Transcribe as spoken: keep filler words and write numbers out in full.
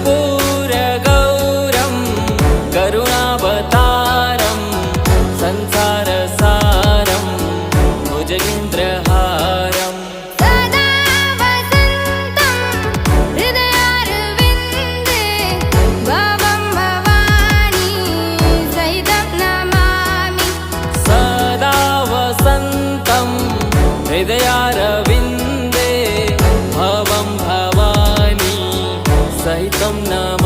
कर्पूरगौरं करुणावतारं संसारसारं भुजगेन्द्रहारम्। सदा वसन्तं हृदयारविन्दे भवं भवानी सहितं नमामि। सदा वसन्तं हृदयारविन्दे भवं भवानी सहितं नमामि।